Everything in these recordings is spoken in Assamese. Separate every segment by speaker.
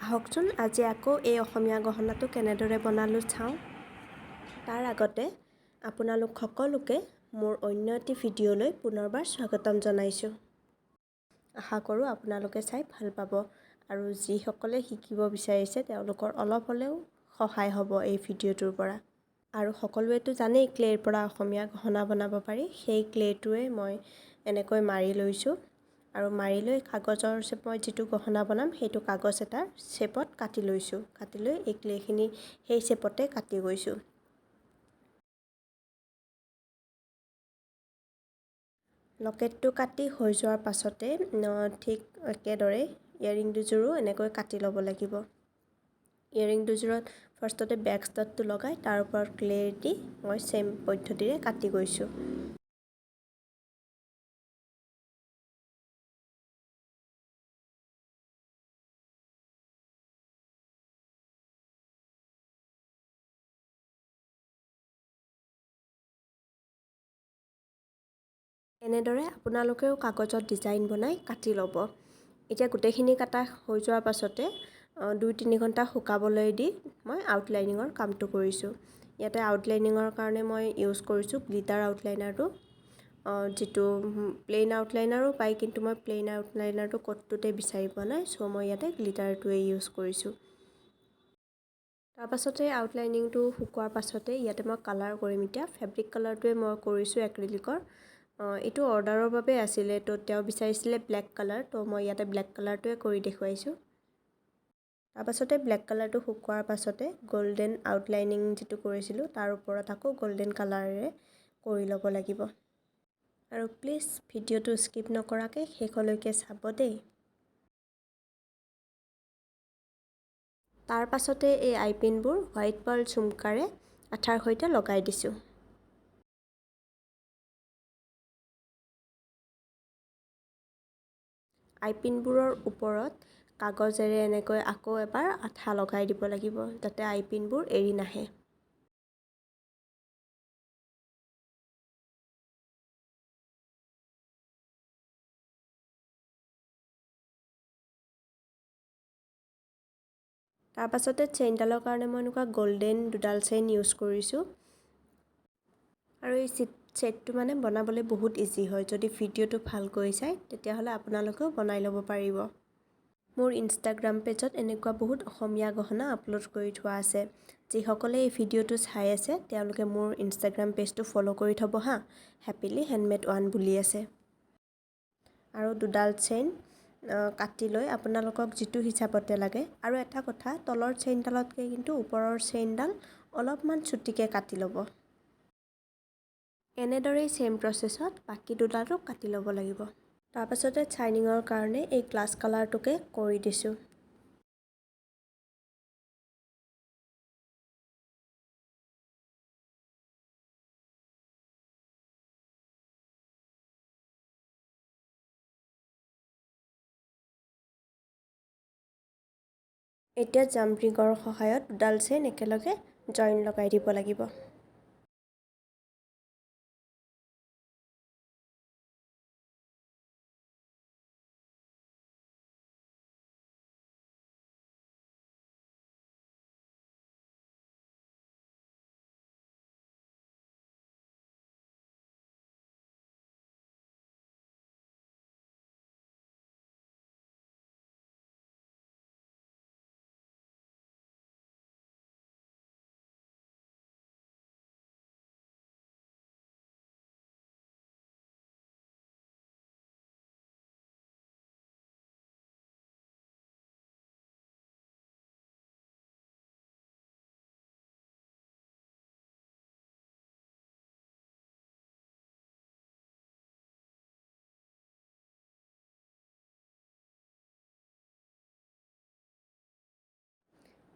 Speaker 1: আহকচোন, আজি আকৌ এই অসমীয়া গহনাটো কেনেদৰে বনালোঁ চাওঁ। তাৰ আগতে আপোনালোক সকলোকে মোৰ অন্য এটি ভিডিঅ'লৈ পুনৰবাৰ স্বাগতম জনাইছোঁ। আশা কৰোঁ আপোনালোকে চাই ভাল পাব আৰু যিসকলে শিকিব বিচাৰিছে, তেওঁলোকৰ অলপ হ'লেও সহায় হ'ব এই ভিডিঅ'টোৰ পৰা। আৰু সকলোৱেতো জানেই, ক্লেৰ পৰা অসমীয়া গহনা বনাব পাৰি। সেই ক্লেটোৱে মই এনেকৈ মাৰি লৈছোঁ আৰু মাৰি লৈ কাগজৰ মই যিটো গহনা বনাম, সেইটো কাগজ এটাৰ শ্বেপত কাটি লৈছোঁ। কাটি লৈ এই ক্লেখিনি সেই শ্বেপতে কাটি গৈছোঁ। লকেটটো কাটি হৈ যোৱাৰ পাছতে ঠিক একেদৰে ইয়েৰিং দুযোৰো এনেকৈ কাটি ল'ব লাগিব। ইয়েৰিং দুযোৰত ফাৰ্ষ্টতে বেক ষ্টাডটো লগাই তাৰ ওপৰত ক্লে দি মই ছেইম পদ্ধতিৰে কাটি গৈছোঁ। এনেদৰে আপোনালোকেও কাগজত ডিজাইন বনাই কাটি ল'ব। এতিয়া গোটেইখিনি কাটা হৈ যোৱাৰ পাছতে 2-3 ঘণ্টা শুকাবলৈ দি মই আউটলাইনিঙৰ কামটো কৰিছোঁ। ইয়াতে আউটলাইনিঙৰ কাৰণে মই ইউজ কৰিছোঁ গ্লিটাৰ আউটলাইনাৰটো। যিটো প্লেইন আউটলাইনাৰো পায়, কিন্তু মই প্লেইন আউটলাইনাৰটো ক'তোতে বিচাৰি পোৱা নাই। চ' মই ইয়াতে গ্লিটাৰটোৱে ইউজ কৰিছোঁ। তাৰপাছতে আউটলাইনিংটো শুকোৱাৰ পাছতে ইয়াতে মই কালাৰ কৰিম। এতিয়া ফেব্ৰিক কালাৰটোৱে মই কৰিছোঁ এক্ৰিলিকৰ। এইটো অৰ্ডাৰৰ বাবে আছিলে, তো তেওঁ বিচাৰিছিলে ব্লেক কালাৰ, তো মই ইয়াতে ব্লেক কালাৰটোৱে কৰি দেখুৱাইছোঁ। তাৰপাছতে ব্লেক কালাৰটো শুকোৱাৰ পাছতে গল্ডেন আউটলাইনিং যিটো কৰিছিলোঁ, তাৰ ওপৰত আকৌ গল্ডেন কালাৰেৰে কৰি ল'ব লাগিব। আৰু প্লিজ ভিডিঅ'টো স্কিপ নকৰাকৈ শেষলৈকে চাব দেই। তাৰ পাছতে এই আইপিনবোৰ হোৱাইট পাৰ্ল ঝুমকাৰে আঠাৰ সৈতে লগাই দিছোঁ। আইপিনবোৰৰ ওপৰত কাগজেৰে এনেকৈ আকৌ এবাৰ আঠা লগাই দিব লাগিব, যাতে আইপিনবোৰ এৰি নাহে। তাৰপাছতে চেইনডালৰ কাৰণে মই এনেকুৱা গল্ডেন দুডাল চেইন ইউজ কৰিছোঁ। আৰু এই ছেটটো মানে বনাবলৈ বহুত ইজি হয়। যদি ভিডিঅ'টো ভালকৈ চায়, তেতিয়াহ'লে আপোনালোকেও বনাই ল'ব পাৰিব। মোৰ ইনষ্টাগ্ৰাম পেজত এনেকুৱা বহুত অসমীয়া গহনা আপলোড কৰি থোৱা আছে। যিসকলে এই ভিডিঅ'টো চাই আছে, তেওঁলোকে মোৰ ইনষ্টাগ্ৰাম পেজটো ফ'ল' কৰি থ'ব হা। হেপিলি হেণ্ডমেড ওৱান বুলি আছে। আৰু দুডাল চেইন কাটি লৈ আপোনালোকক যিটো হিচাপতে লাগে। আৰু এটা কথা, তলৰ চেইনডালতকৈ কিন্তু ওপৰৰ চেইনডাল অলপমান চুটিকৈ কাটি ল'ব। এনেদৰেই ছেইম প্ৰচেছত বাকী দুডালো কাটি ল'ব লাগিব। তাৰপাছতে চাইনিঙৰ কাৰণে এই গ্লাছ কালাৰটোকে কৰি দিছোঁ। এতিয়া জাম্প ৰিঙৰ সহায়ত দুডাল চেইন একেলগে জইন লগাই দিব লাগিব।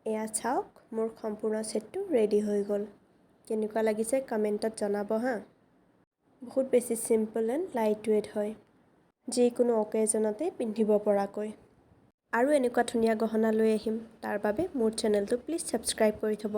Speaker 1: এয়া চাওক, মোৰ সম্পূৰ্ণ ছেটটো ৰেডি হৈ গ'ল। কেনেকুৱা লাগিছে কমেণ্টত জনাব হা। বহুত বেছি চিম্পল এণ্ড লাইট ৱেইট হয়, যিকোনো অকেজনতে পিন্ধিব পৰাকৈ। আৰু এনেকুৱা ধুনীয়া গহনা লৈ আহিম, তাৰ বাবে মোৰ চেনেলটো প্লিজ ছাবস্ক্ৰাইব কৰি থ'ব।